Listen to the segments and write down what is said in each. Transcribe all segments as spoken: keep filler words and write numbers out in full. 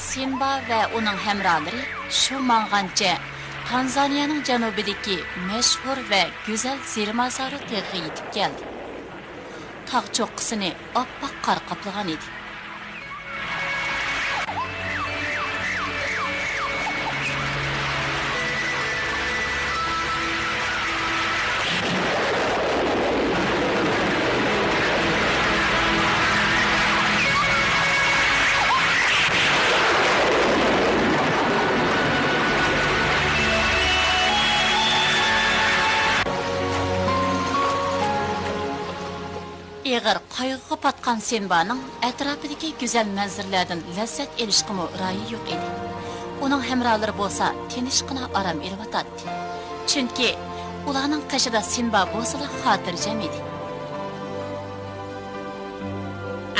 سىمبا ۋە ئۇنىڭ ھەمراھلىرى شۇ ماڭغانچە تانزانىيەنىڭ جەنۇبىدىكى مەشھۇر ۋە گۈزەل زىلماسارو تېغىغا يېتىپ كەلدى. تاغ چوققىسىنى ئاپئاق قار قاپلىغان ئىدى. ئېغىر قايغۇغا پاتقان سىمبانىڭ ئەتراپىدىكى گۈزەل مەنزىرىلەردىن لەززەت ئېلىشقىمۇ رايى يوق ئىدى. ئۇنىڭ ھەمراھلىرى بولسا تىنچقىنا ئارام ئېلىۋاتاتتى. چۈنكى ئۇلارنىڭ قېشىدا سىمبا بولسىلا خاتىرجەم ئىدى.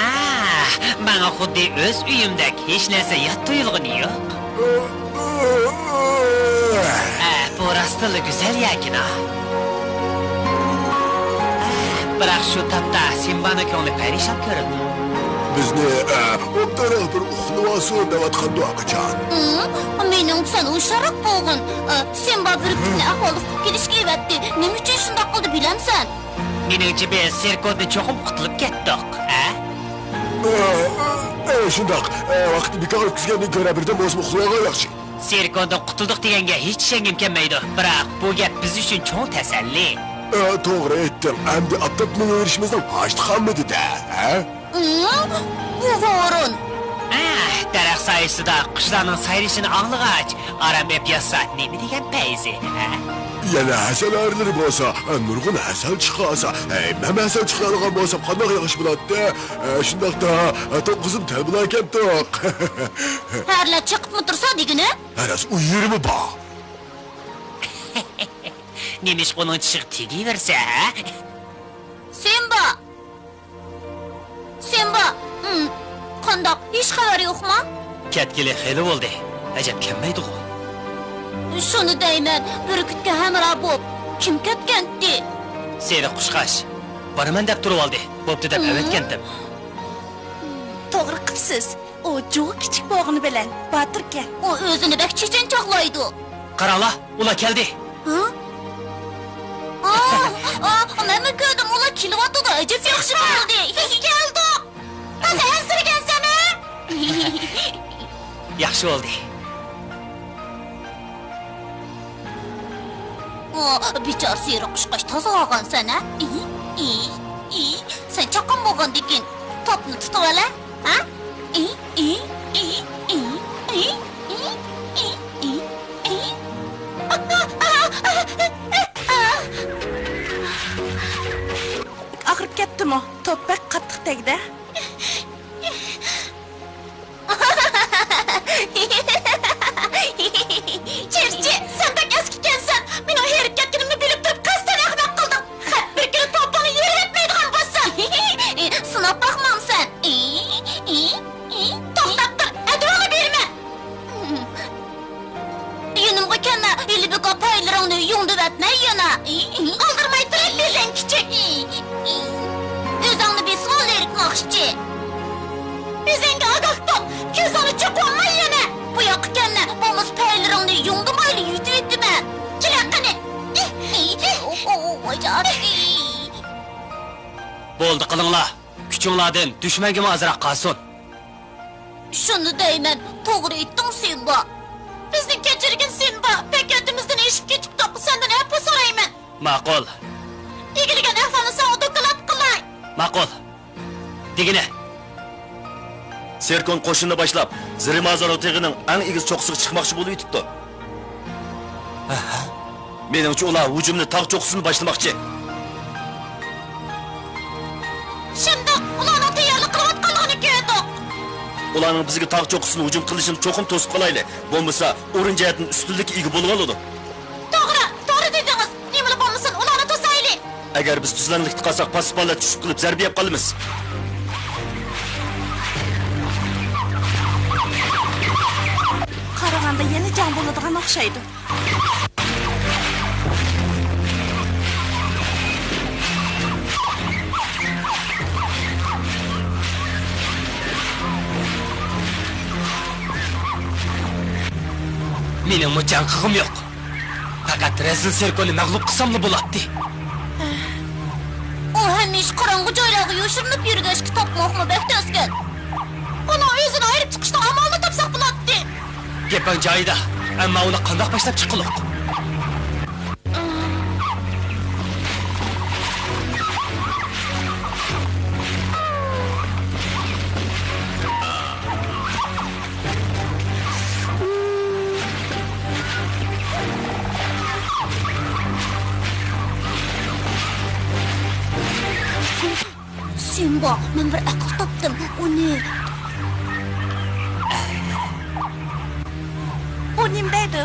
ئا، ماڭا خۇددى ئۆز ئۆيۈمدەك، ھېچ نەرسە يات تۇيۇلغىنى يوق. ئا، بۇ راستتىنلا گۈزەل يەكۈن-ھە. ئا، بىراق شۇ تاپتا سىمبانىڭ كۆڭلى پەرىشان كۆرۈنىدۇ. بىزنى، ئا، ئوبدانراق بىر ئۇخلىۋالسۇن دەۋاتقاندۇ ئاكىجان. ھىم، مېنىڭ سەل ھوشيارراق بولغىن. ئا، سىمبا بۈركۈتنى ئەھۋاللىق قىلىپ كېلىشكە ئەۋەتتى. نېمە ئۈچۈن شۇنداق قىلدى بىلەمسەن؟ مېنىڭچە، بىز سېركودىن چوقۇم قۇتۇلۇپ كەتتۇق، ھە؟ ئە، ئە، شۇنداق. ئە، ۋاقىتنى بىكار ئۆتكۈزگەندىن كۆرە بىردەم بولسىمۇ ئۇخلىۋالغان ياخشى. سېركودىن قۇتۇلدۇق دېگەن گەپ ھېچ چۈشەنگۈم كەلمەيدۇ. بىراق بۇ گەپ بىز ئۈچۈن چوڭ تەسەللى. ئە، توغرا ئېيتتىڭ. ئەمدى ئاپتاپنى يېرىشىمىزنىڭ ھاجىتى قالمىدى-دە، ھە؟ ئىم، بۇ ھورۇن. ئە، دەرەخ سايىسىدا قۇشلارنىڭ سايرىشىنى ئاڭلىغاچ، ئارام ئېلىپ ياتسا نېمە دېگەن پەيزى، ھە؟ يەنە ھەسەل ئەرلىرى بولسا، نۇرغۇن ھەسەل چىقارسا، ھەي، مەنمۇ ھەسەل چىقىرالىغان بولسام قانداق ياخشى بولاتتى. شۇنداقتا، توققۇزۇم تەلمۇلا كەپتۇق. ئەرلەر چېقىپمۇ تۇرسا دېگىنىم؟ ھەرەس ئۇ يېرىمۇ بار. نېمىشقا ئۇنىڭ چىشىغا تېگىۋەرسە، ھە؟ سىمبا! سىمبا! ھىم، قانداق، ھېچ خەۋەر يوقما؟ كەتكىلى خېلى بولدى. ئەجەب كەلمەيدىغۇ؟ شۇنى دەيمەن، بۈركۈتكە ھەمراھ بوپ، كىم كەتكەنتى؟ سېرىق قۇشقاچ، بارىمەن دەپ تۇرۇۋالدى. بوپتۇ دەپ ھىم. ئەۋەتكەنتىم. توغرا قىپسىز. ئۇ جۇۋا كىچىك بولغىنى بىلەن باتۇركەن. ئۇ ئۆزىنى بەك چېچەن چاغلايدۇ. قاراڭلار، ئۇلار كەلدى. ھە؟ ئا، ئا، مەنمۇ كۆردۈم، ئۇلار كېلىۋاتىدۇ. ئەجەب ياخشى بولدى. بىز كەلدۇق. تازا ئەنسىرىگەنسەن، ھە؟ ياخشى بولدى. ئا، بىچارە سېرىق قۇشقاچ، تازا ئالغانسەن، ھە؟ ئى، ئى، ئى. سەن چاققان بولغاندىكىن توپنى تۇتۇۋال، ھە؟ ھە؟ ئى، ئى، ئى. ئاغرىپ كەتتىمۇ؟ توپ بەك قاتتىق تەگدى. چىرچى، سەن بەك ئەسكىكەنسەن. مېنىڭ ھېرىپ كەتكىنىمنى بىلىپ تۇرۇپ قەستەن ئەخمەق قىلدىڭ. خەپ بىر كۈنى توپۇڭنى يېرىۋەتمەيدىغان بولسا. سىناپ ئۆزۈڭگە ئاگاھ بول، كۆزۈڭنى چوقۇۋالماي يەنە. بۇ ياققا كەلمە، بولمىسا پەيلىرىڭنى يۇڭدىمايلا يۇتۇۋېتىمەن. كېلە قېنى. بولدى قىلىڭلار، كۈچۈڭلاردىن دۈشمەنگىمۇ ئازراق قالسۇن. شۇنى دەيمەن، توغرا ئېيتتىڭ سىمبا. بىزنى كەچۈرگىن سىمبا، پەكەتىمىزدىن ئېشىپ كېتىپتۇق، سەندىن ئەپۇ سورايمەن. ماقۇل. ئىگىلىگەن ئەھۋالنى ساڭا دوكلات قىلاي. ماقۇل. دېگىنە. سېركون قوشۇننى باشلاپ، زىرىمازارو تېغىنىڭ ئەڭ ئېگىز چوققىسىغا چىقماقچى بولۇۋېتىپتۇ. ئەھە. مېنىڭچە، ئۇلار ھۇجۇمنى تاغ چوققىسىدىن باشلىماقچى. شۇنداق، ئۇلارنىڭ تەييارلىق قىلىۋاتقانلىقىنى كۆردۇق. ئۇلارنىڭ بىزگە تاغ چوققىسىدىن ھۇجۇم قىلىشىنى چوقۇم توسۇپ قالايلى، بولمىسا ئورۇن جەھەتتىن ئۈستۈنلۈككە ئىگە بولۇۋالىدۇ. توغرا، توغرا دېدىڭىز. نېمىلا بولمىسۇن، ئۇلارنى توسايلى. ئەگەر بىز تۈزلەڭلىكتە قالساق، پاسسىپ ھالەتتە چۈشۈپ قېلىپ، زەربە يەپ قالىمىز. قارىغاندا يەنە جەڭ بولىدىغان ئوخشايدۇ. مېنىڭمۇ جەڭ قىلغۇم يوق. پەقەت رەزىل سېركوننى مەغلۇپ قىلساملا بولاتتى. ئۇ ھەمىشە قاراڭغۇ جايلارغا يوشۇرۇنۇپ يۈرگەچكە، تاپماقمۇ بەك تەسكەن. ئۇنىڭ ئۆزىنى ئايرىپ چىقىشنىڭ ئامالىنى تاپساق بولاتتى. گېپىڭ جايىدا، ئەمما ئۇنى قانداق باشلاپ چىققۇلۇق؟ سىمبا، مەن بىر ئەقىل تاپتىم. ئۇنى. بۇ نېمە دەيدۇ؟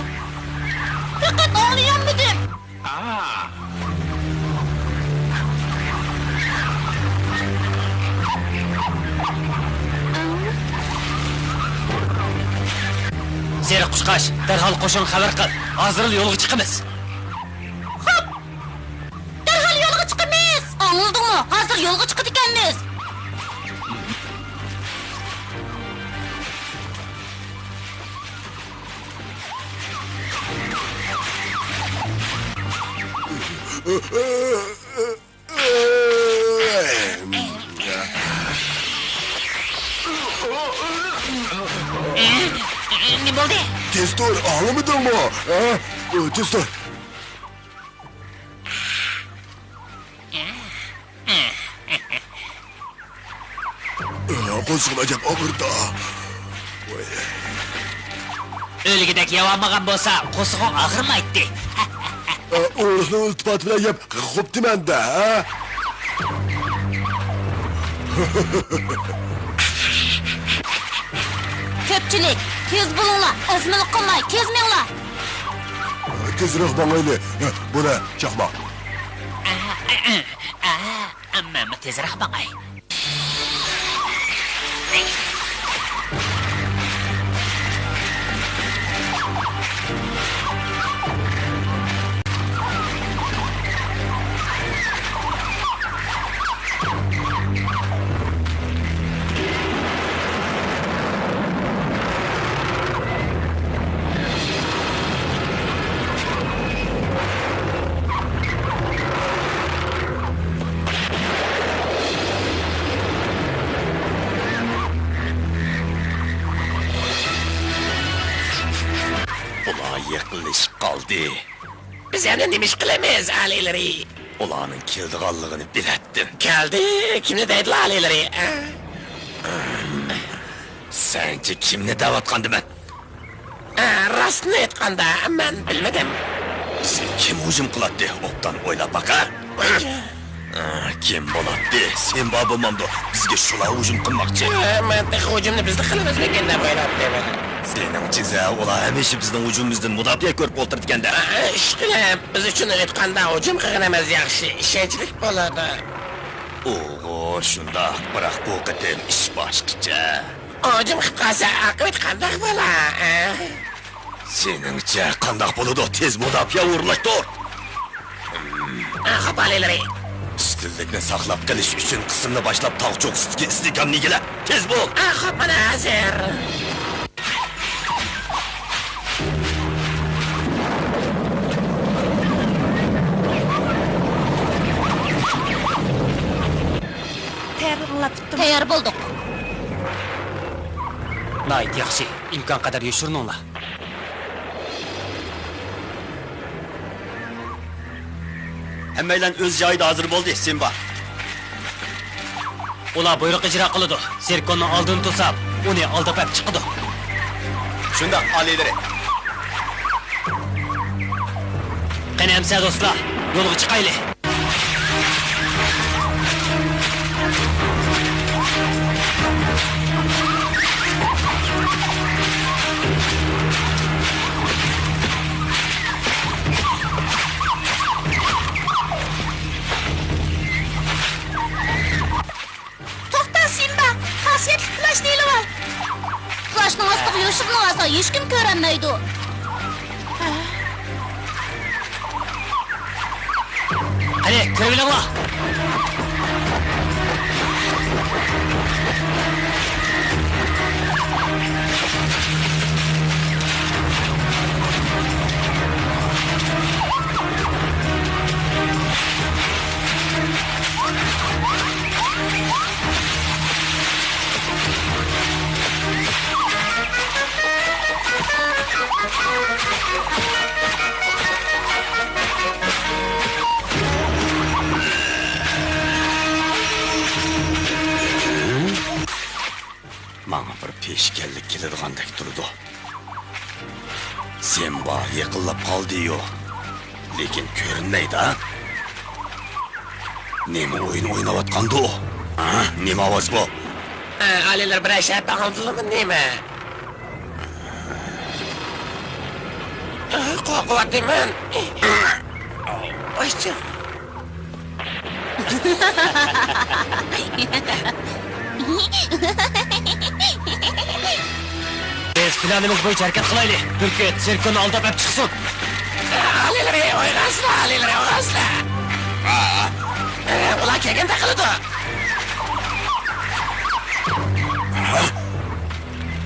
پەقەت ئاڭلىيالمىدىم. سېرىق قۇشقاچ، دەرھال قوشۇنغا خەۋەر قىل. ھازىرلا يولغا چىقىمىز. خوپ. دەرھال يولغا چىقىمىز! ئاڭلىدىڭمۇ؟ ھازىر يولغا چىقىدىكەنمىز! نېمە بولدى؟ تېز تۇر، ئاڭلىمىدىڭمۇ؟ ھە؟ تېز تۇر. قورسىقىم ئەجەب ئاغرىدى. ۋاي. ئۆلگۈدەك يەۋالمىغان بولسا، قورسىقىڭ ئاغرىمايتتى. ئورۇقنىڭ ئىلتىپاتى بىلەن يەپ قوپتىمەن-دە، ھە؟ كۆپچىلىك، تېز بولۇڭلار، ئەزمىلىك قىلماي، تېز مېڭىڭلار! تېزرەك ماڭايلى. بۇنى، چاقماق. ئەمما تېزرەك ماڭاي. ئۇلار يېقىنلىشىپ قالدى. بىز ئەمدى نېمە ئىش قىلىمىز، ئالىيلىرى؟ ئۇلارنىڭ كېلىدىغانلىقىنى بىلەتتىم. كەلدى؟ كىمنى دەيدىلا، ئالىيلىرى؟ سەنچە كىمنى دەۋاتقاندىمەن؟ ئە، راستىنى ئېيتقاندا، مەن بىلمىدىم. بىزگە كىم ھۇجۇم قىلاتتى؟ ئوبدان ئويلاپ باقە. ئە، كىم بولاتتى؟ سىمبا بولمامدۇ؟ بىزگە شۇلار ھۇجۇم قىلماقچى. ئە، مەن تېخى ھۇجۇمنى بىزلا قىلىمىزمىكىن دەپ ئويلاپتىمەن. سېنىڭچە، ئۇلار ھەمىشە بىزنىڭ ھۇجۇمىمىزدىن مۇداپىئە كۆرۈپ ئولتۇرىدىكەن-دە. ئە، ئىشقىلىپ، بىز ئۈچۈن ئېيتقاندا، ھۇجۇم قىلغىنىمىز ياخشى، ئىشەنچلىك بولىدۇ. ئوغۇ، شۇنداق، بىراق بۇ قېتىم ئىش باشقىچە. ھۇجۇم قىلىپ قالسا، ئاقىۋىتى قانداق بولا، ئە؟ سېنىڭچە قانداق بولىدۇ؟ تېز مۇداپىئە ئورۇنلاشتۇر. ئە، خوپ، ئالىيلىرى. ئۈستۈنلۈكنى ساقلاپ قېلىش ئۈچۈن قىسىمنى باشلاپ، تاغ چوققىسىدىكى ئىستىھكامنى ئىگىلە. تېز بول! ئا، خوپ، مانا ھازىر. تەييارلىق ئاڭلاپ پۈتتۈم. تەييار بولدۇق. ناھايىتى ياخشى. ئىمكان قەدەر يوشۇرۇنۇڭلار. ھەممەيلەن ئۆز جايىدا ھازىر بولدى، سىمبا. ئۇلار بۇيرۇق ئىجرا قىلىدۇ. سېركوننىڭ ئالدىنى توساپ، ئۇنى ئالداپ ئەپ چىقىدۇ. شۇنداق، ئالىيلىرى. قېنى ئەمسە دوستلار، يولغا چىقايلى. توختا، سىمبا، خاسىيەتلىك پىلاشنى ئېلىۋال. پىلاشنىڭ ئاستىغا يوشۇرۇنۇۋالسا، ھېچكىم كۆرەلمەيدۇ. قېنى، كىرىۋېلىڭلار. ماڭا بىر پېشكەللىك كېلىدىغاندەك تۇرىدۇ. سىمبا يېقىنلاپ قالدىيۇ، لېكىن كۆرۈنمەيدۇ. نېمە ئويۇن ئويناۋاتقاندۇ؟ ھە؟ نېمە ئاۋاز بۇ؟ ئالىيلار بىرەر شەپە ئالدىلىمۇ نېمە؟ قورقۇۋاتىمەن. ئاشچىق. بىز پىلانىمىز بويىچە ھەرىكەت قىلايلى. بۈركۈت سېركوننى ئالداپ ئەپ چىقسۇن. ئالىيلىرى ئويغانسىلەر، ئالىيلىرى ئويغانسىلەر. ئۇلار كەلگەندەك قىلىدۇ.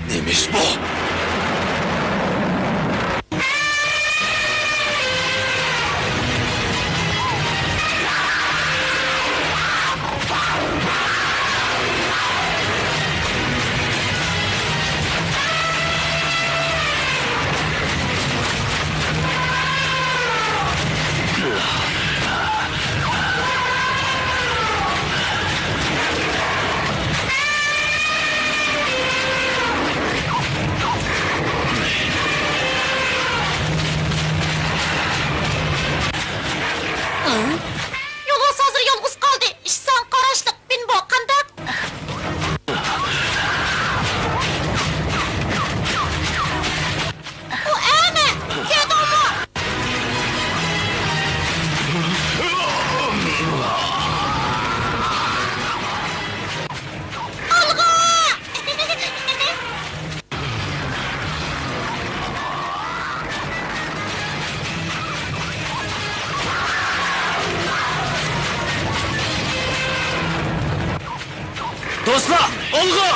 نېمە ئىش بۇ؟ يولۋاس ھازىر يالغۇز قالدى. ئىشسان قاراشلىق بىمبو قانداق؟ ئۇ ئەمە! كۆردۈڭمۇ؟ ئالغا! دوستلار، ئالغا!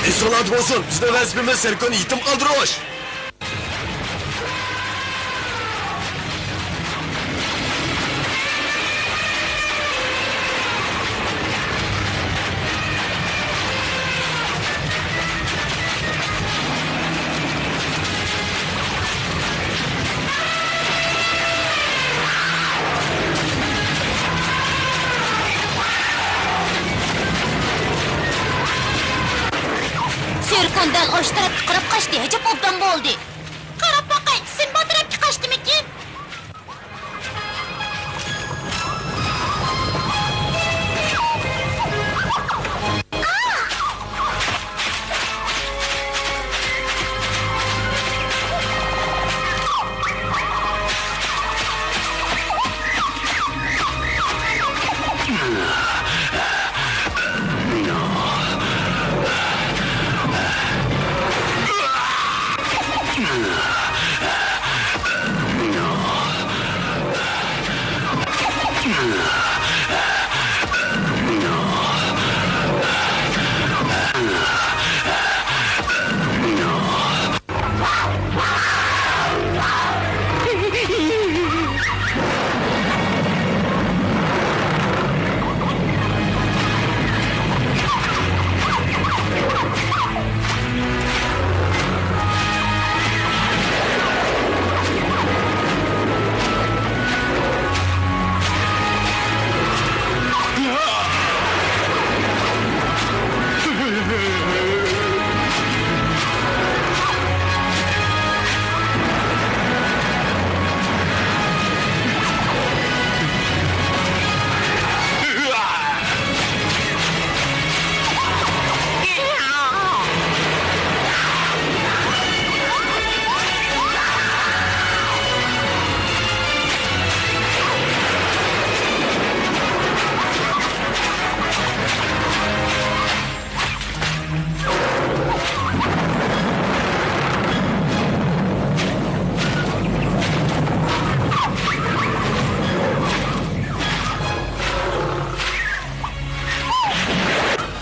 ئېسىڭلاردا بولسۇن، بىزنىڭ ۋەزىپىمىز سېركوننى يېتىم قالدۇرۇش! سېركون دەل ئاشۇ تەرەپكە قاراپ قاچتى. ئەجەب ئوبدان بولدى. قاراپ باقاي، سىمبا تەرەپكە قاچتىمىكىن؟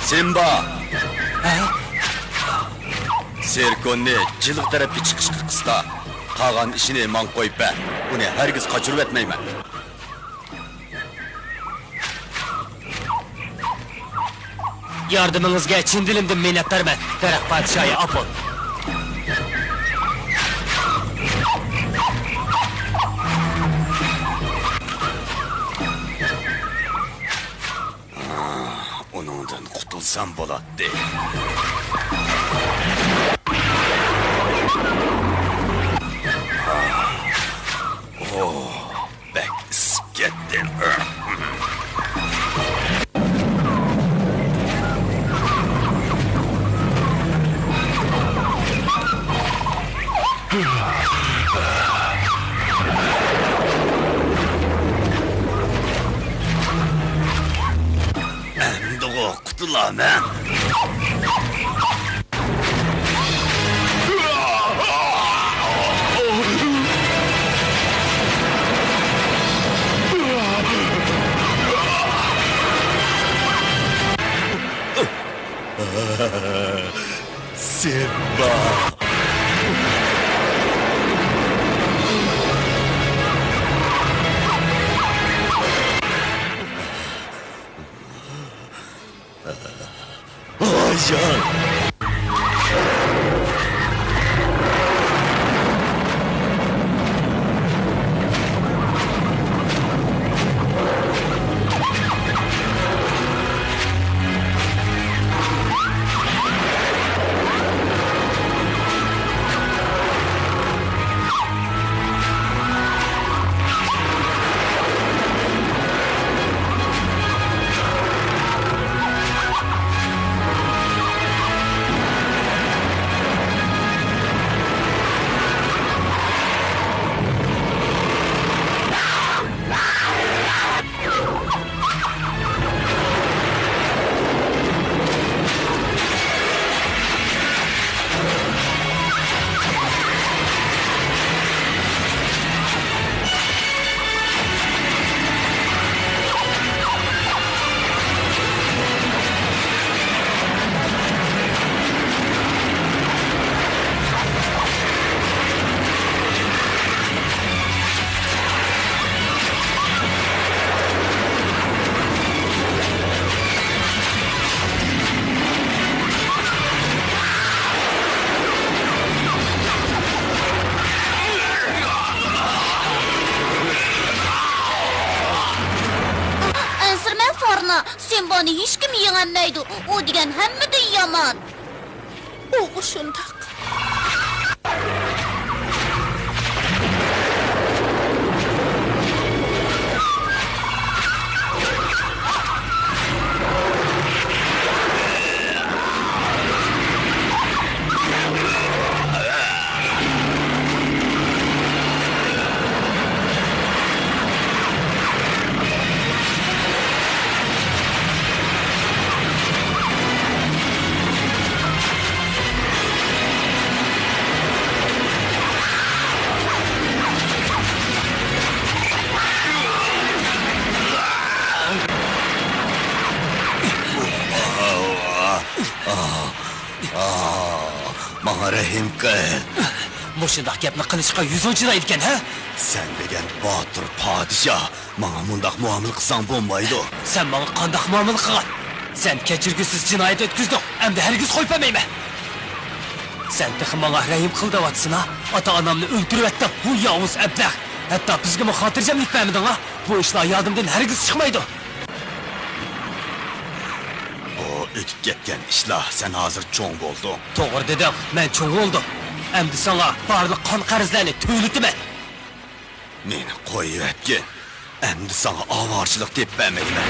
سىمبا! ھە؟ سىركوننى جىلغا تەرەپكە چىقىشقا قىستا. قالغان ئىشىنى ماڭا قويۇپ بەر. ئۇنى ھەرگىز قاچۇرۇۋەتمەيمەن. ياردىمىڭىزگە چىن دىلىمدىن مىننەتدارمەن، دەرەخ پادىشاھى ئاپون. ئۇنىڭدىن قۇتۇلسام بولاتتى. ئوھ، بەك ئىسسىپ كەتتىم. ئەمدىغۇ قۇتۇلامەن. سىمبا! ۋايجان! ئەنسىرىمە، فارنا، سىمبانى ھېچكىم يېڭەلمەيدۇ. ئۇ دېگەن ھەممىدىن يامان. ئۇ شۇنداق. ماڭا رەھىم قىل. مۇشۇنداق گەپنى قىلىشقا يۈزۈڭ چىدايدىكەن، ھە؟ سەن دېگەن باتۇر پادىشاھ، ماڭا مۇنداق مۇئامىلە قىلساڭ بولمايدۇ. سەن ماڭا قانداق مۇئامىلە قىلغان؟ سەن كەچۈرگۈسىز جىنايەت ئۆتكۈزدۈڭ، ئەمدى ھەرگىز قويۇپ بەرمەيمەن. سەن تېخى ماڭا رەھىم قىل دەۋاتىسەن ھە؟ ئاتا-ئانامنى ئۆلتۈرۈۋەتتىڭ، ھۇ ياۋۇز ئەبلەخ! ھەتتا بىزگىمۇ خاتىرجەملىك بەرمىدىڭ ھە؟ بۇ ئىشلار يادىمدىن ھەرگىز چىقمايدۇ. بۇ ئۆتۈپ كەتكەن ئىشلار، سەن ھازىر چوڭ بولدۇڭ. توغرا دېدىڭ، مەن چوڭ بولدۇم. ئەمدى ساڭا بارلىق قان قەرزلەرنى تۆلىتىمەن. مېنى قويۇۋەتكىن. ئەمدى ساڭا ئاۋارىچىلىق تېپىپ بەرمەيمەن.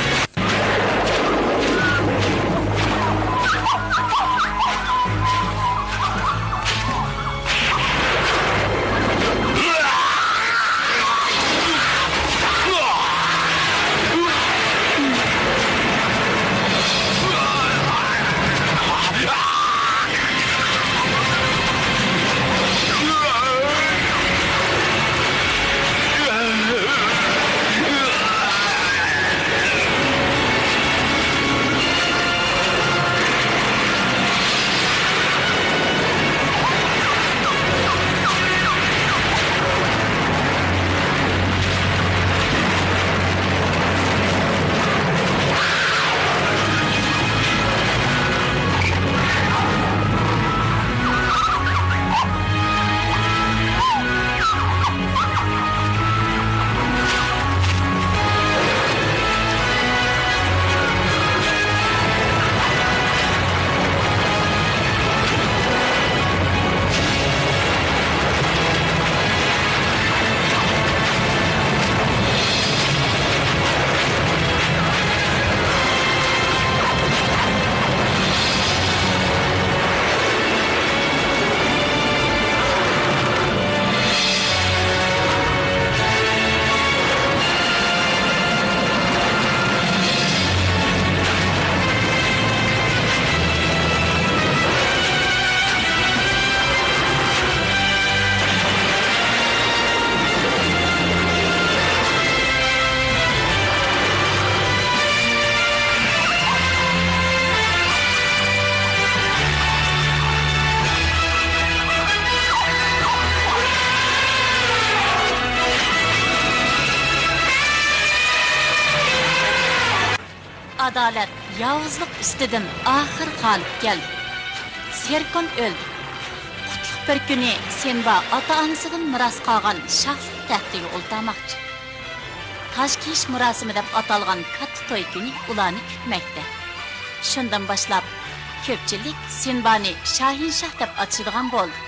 ئادالەت ياۋۇزلۇق ئۈستىدىن ئاخىر غالىب كەلدى. سېركون ئۆلدى. قۇتلۇق بىر كۈنى سىنبا ئاتا-ئانىسىدىن مىراس قالغان شاھلىق تەختىگە ئولتۇرماقچى. تاج كىيىش مۇراسىمى دەپ ئاتالغان كاتتا توي كۈنى ئۇلارنى كۈتمەكتە. شۇندىن باشلاپ، كۆپچىلىك سىنبانى شاھىنشاھ دەپ ئاتىشىدىغان بولدى.